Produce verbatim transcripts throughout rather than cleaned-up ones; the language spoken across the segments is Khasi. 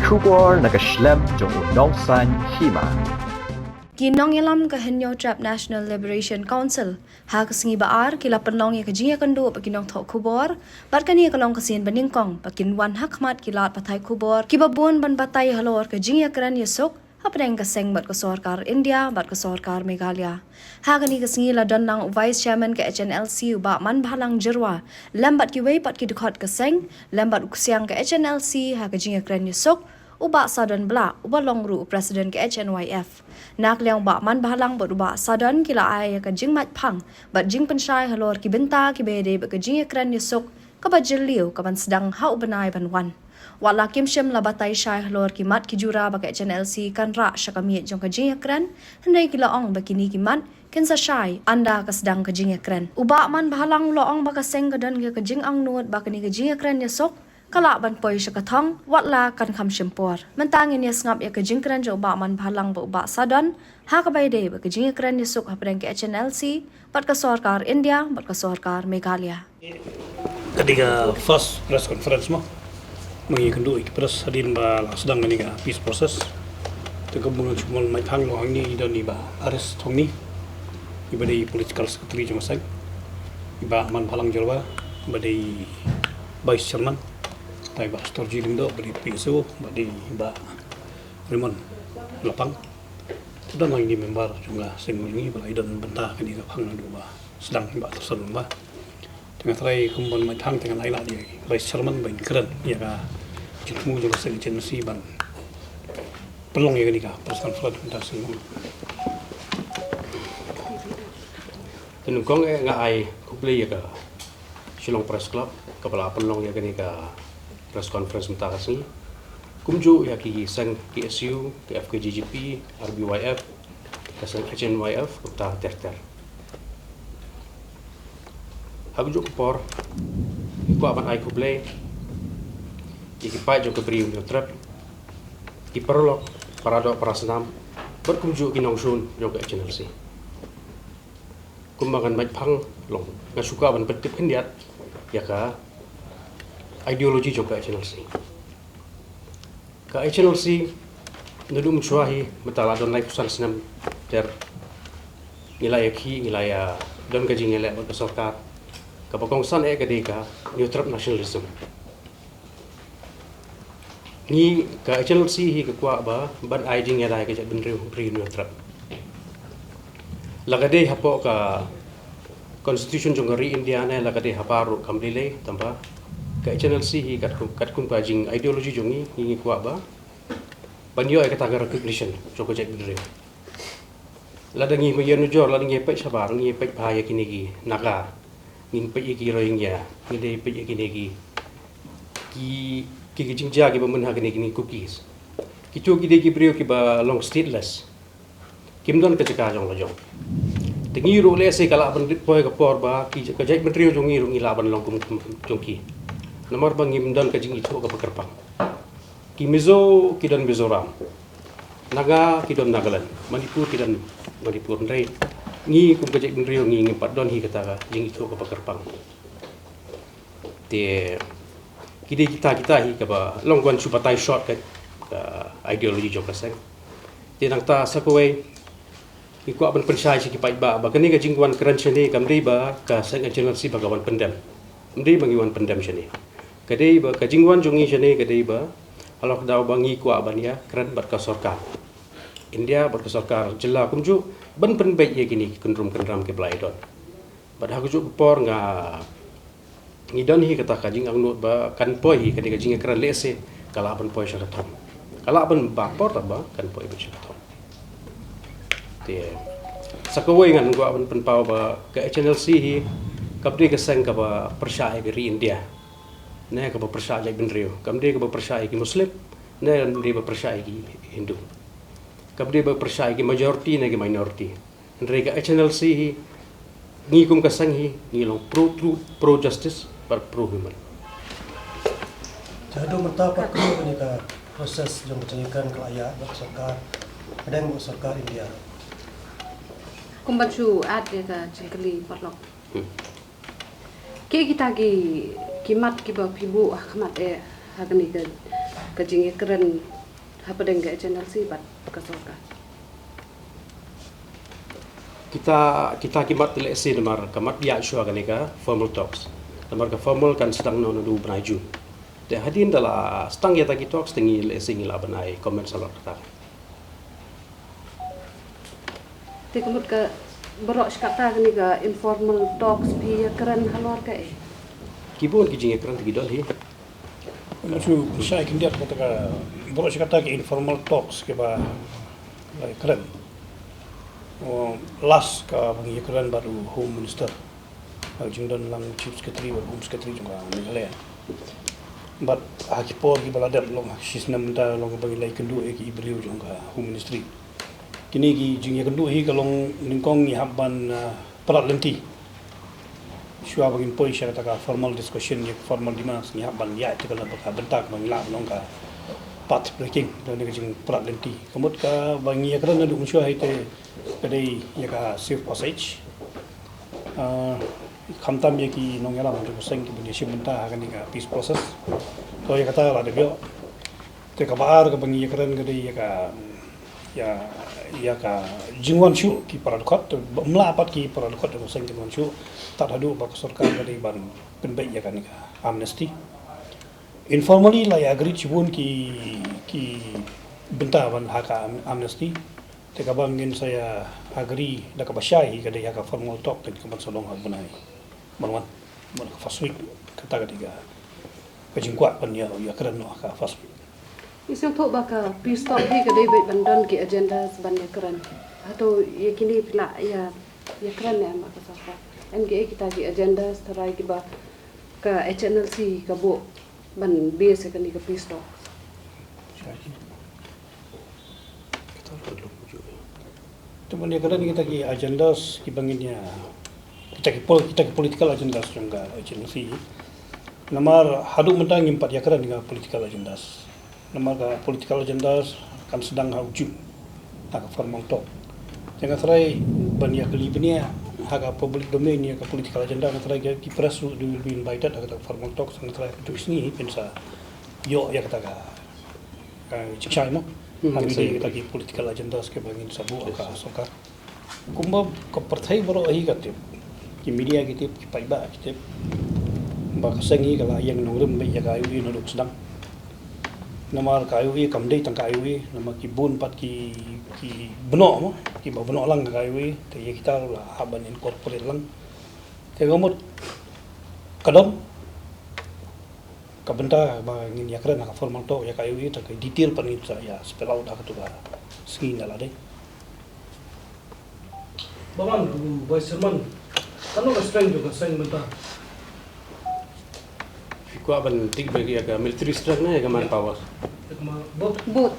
Khubor na ka shlem jong u nongsan hima. Ki nongïalam ka Hynñiewtrep National Liberation Council ha ka sngi ba ar ki la pynlong ïa ka jingïakynduh bad ki nongthoh khubor, bad kane ka long ka sien ba nyngkong ba kin wan ha khmat ki lad pathai khubor kiba bun ban batai halor ka jingïakren ïasuk hapdeng ka seng bad ka sorkar India bad ka sorkar Meghalaya. Ha kane ka sngi la don lang u Vice Chairman ka H N L C u Bah Manbhalang Jyrwa, lem bad kiwei pat ki dkhot ka seng, lem bad u ksiang ka H N L C ha ka jingïakren ïasuk, u Bah Sadon Blah, uba long ruh u President ka H N Y F. Na ka liang u Bah Manbhalang bad u Bah Sadon ki la ai ïa ka jingmaitphang bad jingpynshai halor ki bynta kiba ïadei bad ka jingïakren ïasuk kaba jylliew kaban sdang ha u bnai ban wan. Wat la kim shym la batai shai halor ki mat ki jura ba ka H N L C kan rah sha ka miej jong ka jingïakren, hynrei ki la ong ba kine ki mat kin sa shai ynda ka sdang ka jingïakren. U Bah Manbhalang u la ong ba ka seng ka don ïa ka jingangnud ba kane ka jingïakren ïasuk ka lah ban poi sha ka thong, wat la kan kham shim por. Mynta ngin ïa sngap ïa ka jingkren jong u Bah Manbhalang bad u Bah Sadon ha kaba ïadei bad ka jingïakren ïasuk hapdeng ka H N L C bad ka sorkar India bad ka sorkar Meghalaya. Ka dei ka first press conference mo. Ma ngi ïakynduh ïa ki press hadien ba la sdang kane ka peace process. Te kumba ngan shu maitphang, long hangne i don i Bah Aris Thongni, iba dei political secretary jong ka seng, i Bah Manbhalang Jyrwa, ba dei vice chairman, te i Bah Storji Lyngdoh, ba dei P S O, ba dei i Bah Raymond Lapang. Te don lang i member jong ka seng jong ngi ba la i don bynta kane ka phang naduh ba sdang i Bah Thurston Lyngba. Te nga trai kumban maitphang te ngan ai lad ïa i Vice Chairman ban kren ïa ka jingthmu jong ka seng H N L C ban pynlong ïa kane ka press conference mynta ka sngi. Te nyngkong eh nga ai khublei ïa ka Shillong Press Club kaba la pynlong ïa kane ka press conference mynta ka sngi. Kumjuh ïa ki seng K S U, ka F K J G P, R B Y F, ka seng H N Y F, kumta ter ter. Ha kajuh ka por nga kwah ban ai khublei ïa ki paid jong ka Bri U Hynñiewtrep, ki paralok, paradoh parasnam, bad kumjuh ki nongshun jong ka H N L C. Kumba ngan maitphang long, nga shu kwah ban pyntip khyndiat ïa ka ideology jong ka H N L C. Ka H N L C naduh mynshuwa hi mynta la don laiphew san snem ter, ngi la ïa khih, ngi la ïa don ka jingïaleh bad ka sorkar. Kaba kongsan eh ka dei ka Hynñiewtrep nationalism. Ngi ka H N L C hi ka kwah ba ban ai jingïada ïa ka jaitbynriew Bri Hynñiewtrep. La ka dei hapoh ka constitution jong ka ri India ne la ka dei ha baroh kam lei lei, tangba ka H N L C hi katkum, katkum ka jing ideology jong ngi, ngi kwah ba ban ïoh ïa kata ka recognition jong ka jaitbynriew. Lada ngi ïa nujor, lada ngi peit shabar, ngi peit bha ïa kine ki Naga, ngi peit ïa ki Rohingya, ngi dei peit ïa kine ki, ki, ki, ki jingjia kiba myn ha kine, kine Kukis. Kito ki dei ki briew kiba long stateless. Kim don ka jaka jong la jong. Te ngi ruh lehse ka lah ban poi ka por ba ki, ka jaitbynriew jong ngi ruh ngi lah ban long kum, kum jong ki. Namar ba ngim don ka jingithuh kaba kyrpang. Ki Mizo ki don Mizoram. Naga ki don Nagaland. Manipur ki don Manipur. Hynrei ngi kum ka jaitbynriew ngi ngim pat don hi kata ka jingithuh kaba kyrpang. Te ki dei kita, kita hi kaba long wan shu batai short ka, ka ideology jong ka seng. Te nangta sa kawei ngi kwah ban pynshai sha ki paidbah ba kane ka jingwan kren shane kam dei ba ka seng H N L C ba ka wan pyndem. Kam dei ba ngi wan pyndem shane. Ka dei ba ka jingwan jong ngi shane ka dei ba halor ka daw ba ngi kwah ban ïa kren bad ka sorkar India bad ka sorkar jylla kumjuh ban pynbeit ïa kine ki kyndrum kyndram kiba la ïa don. Bad ha kajuh ka por nga, ngi don hi kata ka jingangnud ba kan poi hi kane ka jingïakren lehse ka lah ban poi sha ka thong. Ka lah ban bak por tangba kan poi ban sha ka thong. Te sa kawei ngan kwah ban pynpaw ba ka H N L C hi kam dei ka seng kaba pyrshah ïa ka ri India ne kaba pyrshah jaitbynriew, kam dei kaba pyrshah ïa ki Muslim ne kam dei ba pyrshah ïa ki Hindu, kam dei ba pyrshah ïa ki majority ne ki minority. Hynrei ka H N L C hi, ngi kum ka seng hi ngi long pro truth, pro justice bad pro human. Te haduh mynta pat kumno kane ka process jong ka jingïakren ka la ïaid bad sorkar, pdeng bad sorkar India? Kumban shu add ïa ka jingkylli paralok. Hmm. Ki kita ki, ki mat kiba phi buh ha khmat eh ha kane ka, ka jingïakren hapdeng ka H N L C bad ka sorkar. Kita, kita ki mat te lehse namar ka mat ïa shuwa kane ka formal talks. Namar ka formal kan sdang noh naduh u bnai June. Te hadien da la sdang ïa kita ki talks te ngi lehse ngi lah ban ai comment halor kata. Te ka mut ka baroh shi katta kane ka informal talks phi ïakren halor kaei? Ki bun ki jingïakren te ki don hi. Nga shu shai khyndiat kata ka baroh shi katta ki informal talks kiba la ïakren. Last kaba ngi ïakren bad u Home Minister. Ka jingdon lang Chief Secretary bad Home Secretary jong ka Meghalaya. Bad ha ki por kiba la dep long ha ki snem mynta long ba ngi la ïakynduh ïa ki briew jong ka Home Ministry. Kine ki jingïakynduh hi ka long nyngkong ngi hap ban, ah, prat lynti. Shuwa ba ngin poi sha kata ka formal discussion ïa formal demands ngi hap ban ïaid te ka la bynta ba ngi lah ban long ka path breaking da kane ka jingprat lynti. Ka mut kaba ngi ïakren naduh mynshuwa hi te ka dei ïa ka safe passage. Ah, khamtam ïa ki nongïalam jong ka seng kiba ïashim bynta ha kane ka peace process. To ïa kata la dep ïoh. Te kaba ar kaba ngi ïakren ka dei ïa ka, ïa, ïa ka jingwan shuh ki para dkhot, te ba ym lah pat ki para dkhot jong ka seng kin wan shuh tad haduh ba ka sorkar ka dei ban pynbeit ïa kane ka amnesty. Informally la ïa agree shibun ki, ki bynta ban ha ka am-, amnesty. Te kaba ngin sa ïa agree da kaba shai hi ka dei ha ka formal talk te ka ban sa long ha u bnai ban wan, ban ka first week, kata ka dei ka jingkwah ban ïa, ïakren noh ha ka first week. Ngi sngewthuh ba ka peace talk hi ka dei beit ban don ki agendas ban ïakren. Hato ïa kine phi la ïa, ïakren ne em bad ka sorkar? Em kiei kita ki agendas tharai kiba ka H N L C ka buh ban base ïa kane ka peace talk? Te ban ïakren kita ki agendas kiba ngin ïa, kita ki pol-, kita ki political agendas jong ka H N L C. Namar haduh mynta ngim pat ïakren ïa ka political agendas. Namar ka political agendas kan sdang ha u June ha ka formal talk. Te nga tharai ban ïa kylli bniah ha ka public domain ïa ka political agenda, nga tharai ki press ruh they will be invited ha kata ka formal talk. Nga tharai ha kajuh sngi phin sa ïoh ïa kata ka, ka jingshai mo. Hmm, ha kata ki political agendas kiba ngin sa buh ha ka sorkar. Kumba ka pyrthei baroh hi ka tip, ki media ki tip, ki paidbah ki tip, ba ka seng hi ka la ïeng nongrim beit ïa ka I O A naduh sdang. Namar ka I O A kam dei tang ka I O A, namar ki bun pat ki, ki bnoh mo, kiba bnoh lang ka I O A, te ïa kita ruh la hap ban incorporate lang. Te ka mut ka don ka bynta ba ngin ïakren ha ka formal talk ïa ka I O A, te ka detail pat ngin sa ïa spell out ha katu ka sngi ynda la dei. Baman, u Vice Chairman, kano ka strength jong ka seng mynta? Phi kwah ban tip ba ïa ka military strength ne ïa ka manpower? Ïa ka ma-, both. Both.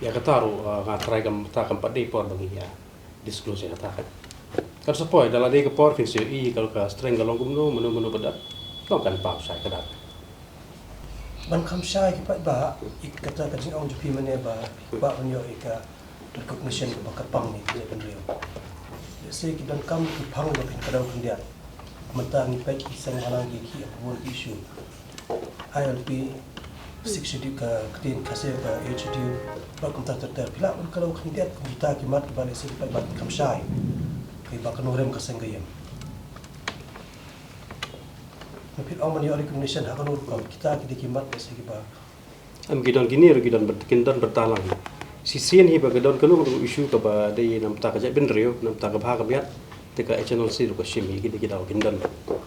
Ïa kata ruh, ah, nga tharai kam, ta kam pat dei por ba ngi ïa disclose ïa kata. Kan sa poi da la dei ka por phin sa ïohi ka, ka strength ka long kumno, mano mano ba dap. Long kan paw shai ka dap. Ban kham shai ki paidbah ïa kata ka jingong jong phi mynne ba phi kwah ban ïoh ïa ka recognition kaba kyrpang ne ka jaitbynriew. Lehse ki donkam ki phang ba phin kdew khyndiat. Mynta ngi peit ki seng bhalang ki, ki ap bun ki issue. I L P, Sixth Schedule, ka ktien Khasi ka Eighth Schedule, bad kumta ter ter. Phi lah ban kdew khyndiat kum kita ki mat kiba lehse ki paidbah kin kham shai. Kiba ka nongrim ka seng ka ïeng. Phi ong ban ïoh recognition ha kano rukom, kita ki dei ki mat lehse kiba. Em, ki don kine ruh ki don byn-, kin don bynta lang. Shisien hi ba ka don kano kano issue kaba dei na bynta ka jaitbynriew, na bynta ka bha ka miat, te ka H N L C ruh ka shim hi, kine ki daw kin don.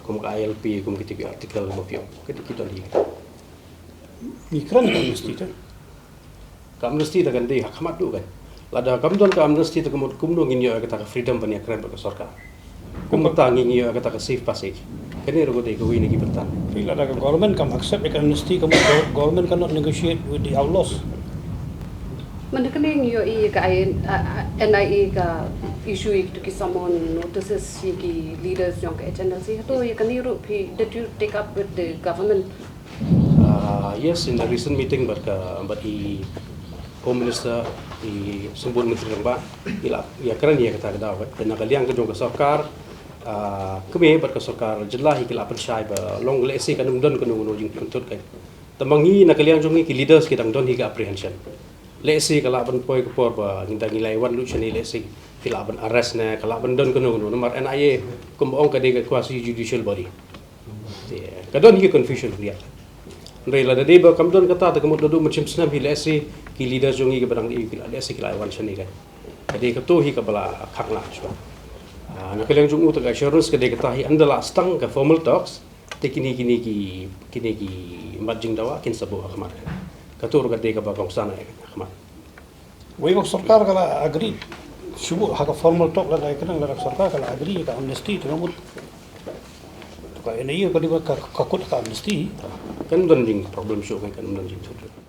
Kum ka I L P, kum kiti ki article ba phi ong. Kine ki don hi. Ngi kren ka amnesty te. Ka amnesty te kan dei ha khmat duh kan. Lada kam don ka amnesty te ka mut kumno ngin ïoh ïa kata ka freedom ban ïakren bad ka sorkar. Kumta ngin ïoh ïa kata ka safe passage. Kane ruh ka dei kawei na ki bynta. Phi, lada ka government kam accept ïa ka amnesty, ka mut ka government cannot negotiate with the outlaws. Mynta kane ngi ïohi ïa ka I N, a, a, N I A ka issue ïa kitu ki summon notices ïa ki leaders jong ka H N L C. Hato ïa kane ruh phi, did you take up with the government? Ah, yes, in the recent meeting bad ka, bad i Home Minister, i Symbud Myntri Rangbah, i la ïakren ïa kata ka daw, eh. Te na ka liang ka jong ka sorkar, ah, kmie bad ka sorkar jylla hi ki la pynshai ba long lehse kan ym don kano kano jingpynthut ka. Tang ba ngi na ka liang jong ngi ki leaders ki dang don hi ka apprehension. Lehse ka lah ban poi ka por ba ngi dang ngi la wan lut shane, lehse ki lah ban arrest ne, ka lah ban don kano kano, namar N I A kumba ong ka dei ka quasi judicial body. Te ka don hi ka confusion dia. Hynrei lada dei ba kam don kata, te ka mut naduh mynshem snem hi lehse ki leaders jong ngi kiba dang ïoh ki la, lehse ki la wan shane kan. Ka dei kato hi kaba la khang la shuwa. Ah, na ka liang jong u, te ka assurance ka dei kata hi, ynda la sdang ka formal talks, te kine kine ki, kine ki mat jingdawa kin sa buh ha khmat. Kato ruh ka dei kaba kongsan ha khmat. Wei ba ka sorkar ka la agree shuh ha ka formal talk, lada ka nang, lada ka sorkar ka la agree ka amnesty, te ka mut to ka N I A ka dei ba ka, ka kut ka amnesty. Kan don jing problem shuh kan, kan don jing shuh.